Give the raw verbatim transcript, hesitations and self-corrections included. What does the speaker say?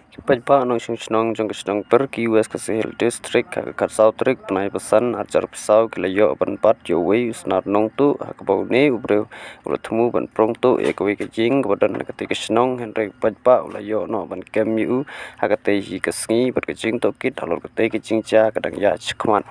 Paidbah nongshong shnong jong ka shnong Pirki, West Khasi Hills District, ha ka khatsaw tarik bnai ba san arhajar arphew saw ki la ïoh ban bat ïa uwei u snar nongtuh, ha kaba une u briew u la thmu ban prong tuh ïa kawei ka ïing kaba don ha katei ka shnong, hynrei u paidbah u la ïoh noh ban kem ïa u ha katei hi ka sngi bad ka jingtohkit halor katei ka jingjia ka dang ïaid shakhmat.